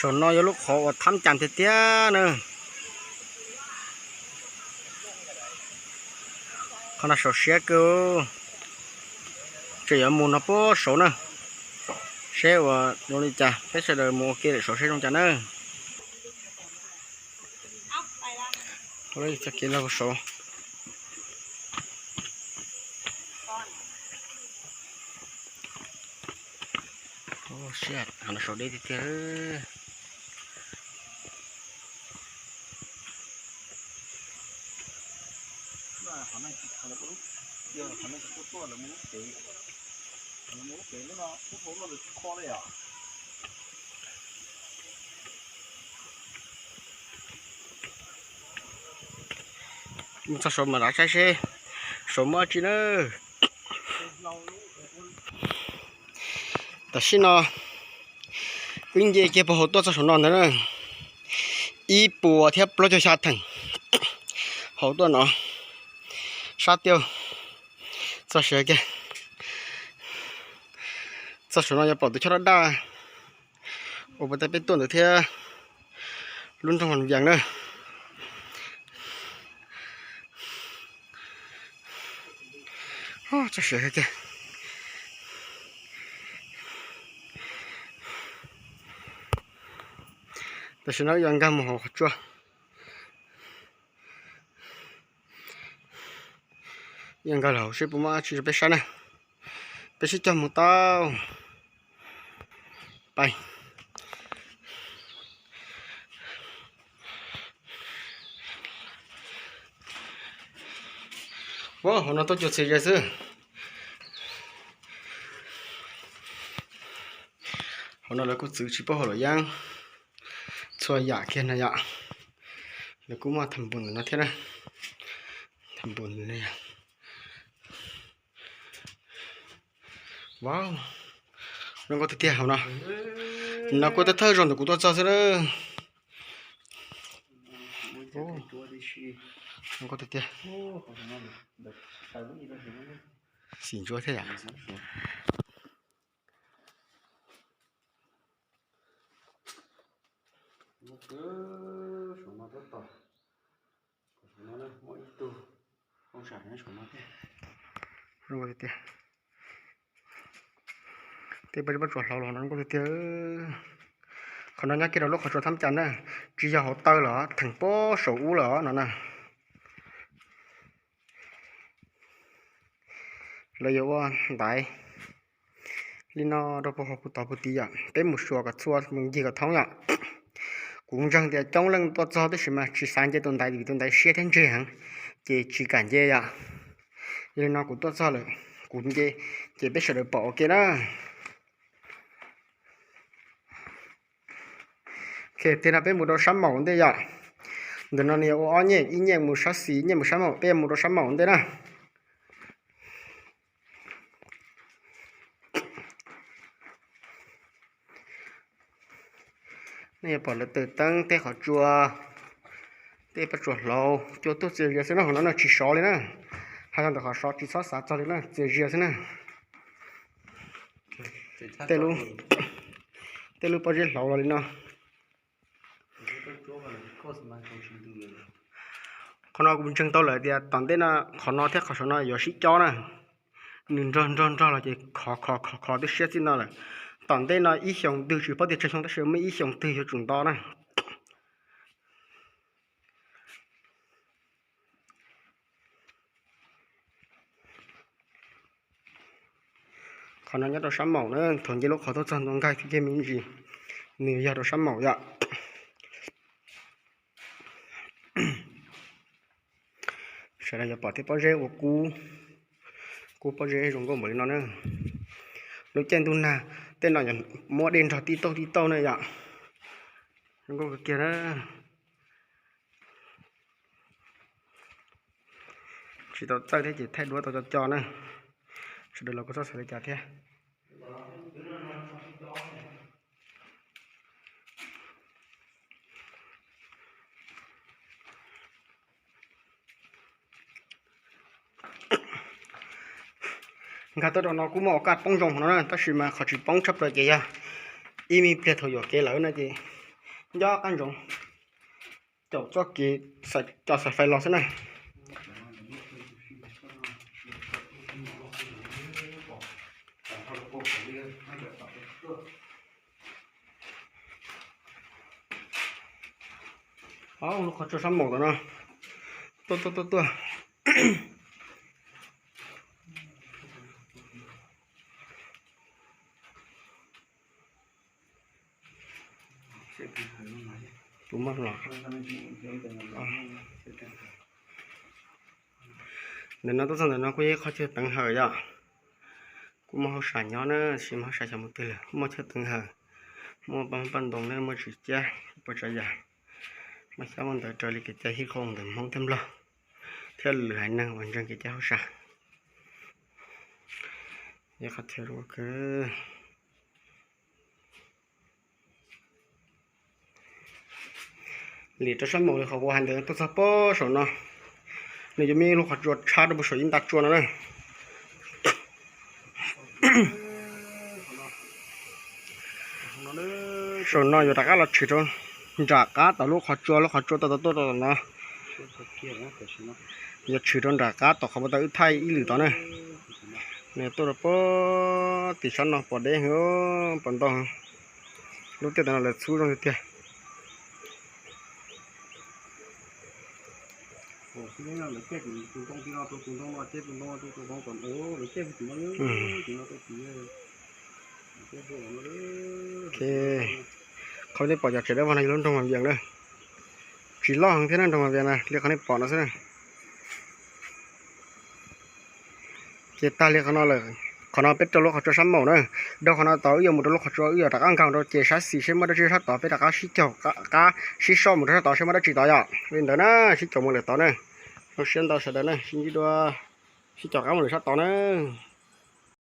Saum no yog lub qhov uas thab cas tiag tiag na. Qhov no saum siab kawg, tseem yuav mus no puag saud na. Seb ua zoo li cas, peb sawv daws mus ua ke lawm saud seb zoo cas na. Txoj kev los saud. Saud deb tiag tiag. Mus txog saud mas rov saib seb saud muaj dab tsi na. Tam sim no wb nce kiag puag hauv tuaj txog saum no ntawd na, ib puas thiab plaub caug xya theem hauv tuaj no, sab tiaj txog siav kiag. Txog saum no yuav pom tus choj daj daj uas puag ta peb tuaj ntawd thiab lub nroog Vaj Vias na. Txog siav kiag. Tam sim no wb yuav nkag mus hauv qhov tsua. Yuav nkag los hauv seb puas muaj dab tsi rau peb saib na. Peb sib cog mus tau. Pais. Hauv no tuaj cua txias zias xwb. Hauv no lawv kuj txwv tsis paub hauv luam yeeb txhua yam kiag no yom. Lawv kuj muaj tham npus ntawm no thiab na. Tham npus ntawm no. Wow, zoo nkauj tiag tiag hauv no. No kuj thawj thawj zaug ntawm kuv tuaj txog xwb na. Zoo nkauj tiag tiag. Xim ntsuab thiab yom. Zoo nkauj tiag tiag. Tej pob zeb pob tsuas hlauv los no zoo nkauj tiag tiag. Qhov no nyob kiag rau lub qhov tsua thab cas na, tsis yog hauv taw los theem puag saum ub lawm no na. Lawv yuav ua ntaiv li no rau puag hauv puag tod puag tid yom, peb mus xyuas kom txhua mus ncig kom thoob yom. Kuv ntseeg tias coob leej tuaj txog tab sis mas tsis xav nce tus ntaiv vim tus ntaiv siab thiab ntseg heev, ces tsis kam nce yom. Yog li no kuv tuaj txog lawm, kuv nce, ces peb sawv daws pom ua ke na. Tiag no peb mus rau sab maum ntej yom. Ntawm no nws yog ua ob nyej, ib nyej mus sab xis, ib nyej mus sab maum, peb mus rau sab maum ntej na. Nej yuav pom lawv taws teeb tej qhov tsua, tej pob tsuas hlauv cua tuaj txias zias xwb na, hauv no no tsis sov li na. Hais txog ntawm qhov sov tsis txhob xav txog li na, txias zias xwb na. Tej lub pob zeb hlauv los li no. Qhov no kuv ntseeg tau lawm tias tom ntej no qhov no thiab qhov saum no yuav sib cob na. Nws nrog nrog nrog los ces khov khov khov khov twb siab txij no lawm. Tom ntej no ib xyoos twg tsis paub tias tsawg xyoo tab sis muaj ib xyoos twg yuav tsum nto na. Qhov no nyob rau sab maum na, thaum nce lub qhov tuaj txog ntua nkaig kiag me ntsis, nws yog rau sab maum yom. Sawv daws yuav pom tej pob zeb ua kub, kub pob zeb zoo nkauj npaum li no na. Lub caij ntuj nag tej no muab dej nrog tib tauj tib tauj na yom. Zoo nkauj kawg kiag na. Tsis tau txawj thiab ces thaij duab tau co co na. Sawv daws los kuj txhob xav li cas thiab. Nkag tuaj rau no kuj muaj ua kaj poob zoo no na, tab sis mas qhov tsis poob tshaj plaws ces yog ib me pliag thaum yuam kev lawm no ces Nyob qab ntsoov, caum txoj kev, cov xaim fais los xwb na. Lub qhov tsua sab maum tom no. Tuaj tuaj tuaj tuaj. Ntawm no tuaj txog ntawm no kuj yog ib qhov chaw teev hawm yom. Kuj muaj hauj sam nyob na, tab sis mas hauj sam xyov mus twg lawm, muaj chaw teev hawm, muaj paj ntoo ne, muaj tsim ciab, muaj tsav yam, muaj xyab muaj ntawv raws li kev cai hib qho ntawm Hmoob thiab Nplog thiab lwm haiv neeg uas ntseeg kev cai hauj sam. Lim rau sab maum li qhov kuv hais ntawd tuaj txog pem saum no, nws yuav muaj ib lub qhov tsua tshab rau pem saum ib nta tsua no na. Saum no yuav rov qab los tshwm rau nram qab tom lub qhov tsua, lub qhov tsua tau tuaj rau tom no. Yuav tshwm rau nram qab tom qhov puag ta wb thaij ib lwm tod na. Nws tuaj rau pem tim sab no pom deb heev, pom ntau heev. Lub tiaj tam no lawv txhub zoo tiag tiag. Qhov nej pom cov tsev dawb vog no yog lub nroog Mas Vias na. Tsis loj heev thiab na, nroog Mas Vias na, li qhov nej pom no xwb na. Ces tag li qhov no lawm, qhov no peb rau lub qhov tsua sab maum na. Dhau qhov no tod wb yuav mus rau lub qhov tsua, wb yuav rov qab nkag rau ces sab xis seb muaj dab tsi sab tod, peb rov qab sib caum qab sib soj mus rau sab tod seb muaj dab tsi tod yom. Li ntawd na, sib caum mus lawm tod na. Zoo siab ntau sawv daws na, sib ntsib dua, sib caum qab mus lawm sab tod na.